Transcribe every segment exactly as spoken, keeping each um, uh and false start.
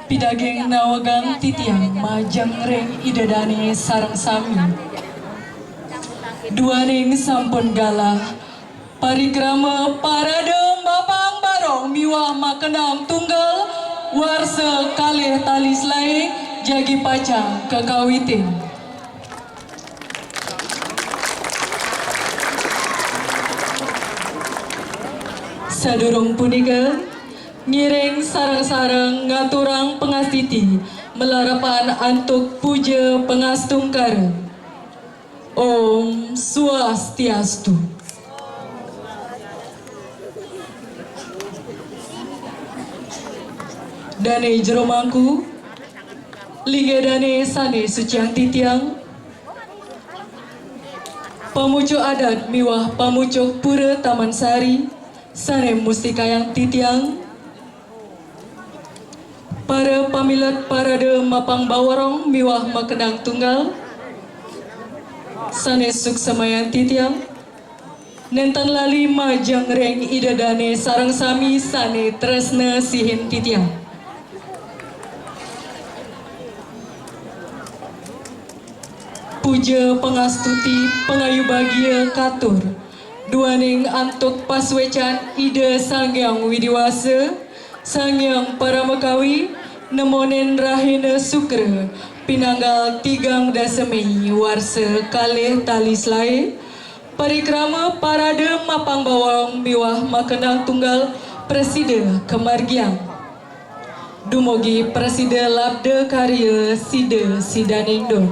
Pidaging nawegang titiang majeng ring Ida dane sareng sami. Duaning sampun galah parikrama parade mapang barong miwah makenang tunggal warsa kalih tali selaé jagi pacang kakawitin. Sadurung punika, ngiring sareng-sareng ngaturang pangastiti malarapan antuk puja pangastungkara. Om Swastiastu. Dane jero mangku, linggih dane sane suciang titiang, pamucuk adat miwah pamucuk Pura Taman Sari sane mustikayang titiang, para pamilet parade mapang bawarong miwah makenang tunggal sane suksemayang titiang, nenten lali majeng ring Ida dane sareng sami sane tresna sihin titiang. Puja pangastuti pangayu bagia katur duaning antuk pasuecan Ida Sang Hyang Widi Wasa, Sang Hyang Paramakawi, nemonin rahina Sukra, pinanggal tigang dasa Mei warsa kalih tali selaé, parikrama parade mapang bawang miwah makenang tunggal prasida kamargiang. Dumugi prasida labda karya sida sidaning don.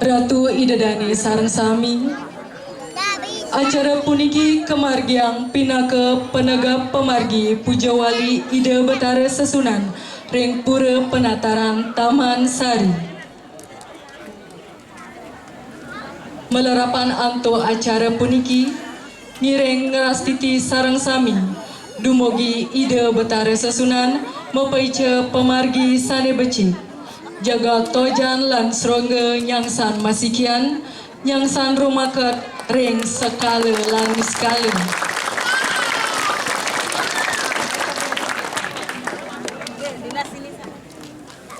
Ratu Ida dane sareng sami, acara puniki kamargiang pinaka panegap pamargi puja wali Ida Betara Sesunan ring Pura Penataran Taman Sari. Malarapan antuk acara puniki, ngiring ngrastiti sareng sami dumugi Ida Betara Sesunan mapaica pamargi sane becik, jaga tojan lan srongga nyangsan masikian, nyangsan rumaket ring sekala lan niskala.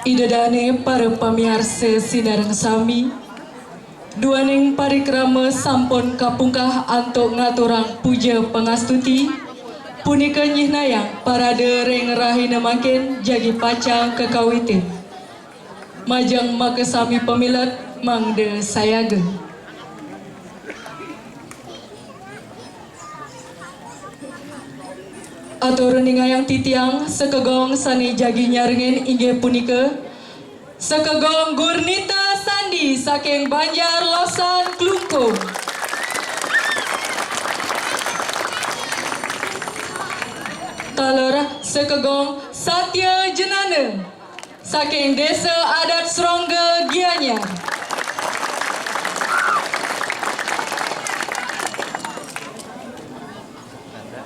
Ida dane para pamiarsa sinareng sami, duaning parikrama sampun kapungkah antuk ngaturang puja pangastuti, punika nyihnayang parade ring rahina mangkin jagi pacang kakawitin. Majeng makasami pamilet mangda sayaga. Atur ningayang titiang, sekegong sane jagi nyarengin inggih punika sekegong Gurnita Sandi saking Banjar Losan Klungkung. Taler sekegong Satya Jenana saking Desa Adat Serongga Gianyar.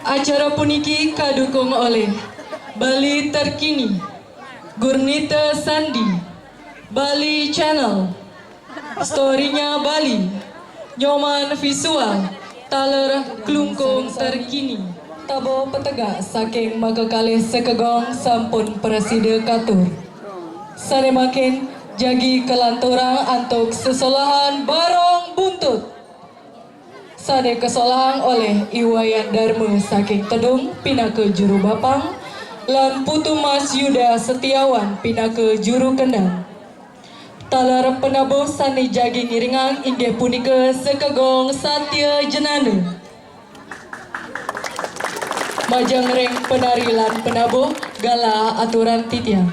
Acara puniki kadukung olih Bali Terkini, Gurnita Sandi, Bali Channel, Storynya Bali, Nyoman Visual, taler Klungkung Terkini. Taba petegak saking makakalih sekegong sampun prasida katur. Sane mangkin jagi kalanturang antuk sesolahan Barong Buntut. Sane kasolahang olih I Wayan Darma saking Tedung pinaka juru bapang, lan Putu Mas Yuda Setiawan pinaka juru kendang. Taler penabuh sane jagi ngiringang inggih punika sekegong Satya Jenana. Majeng ring penari lan penabuh, galah aturang titiang.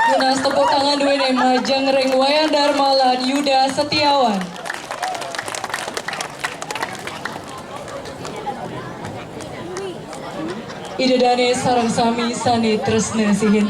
Tunas tepuk tangan duene Majeng ring Wayan Darma lan Yuda Setiawan. Ida dane sareng sami sane tresna sihin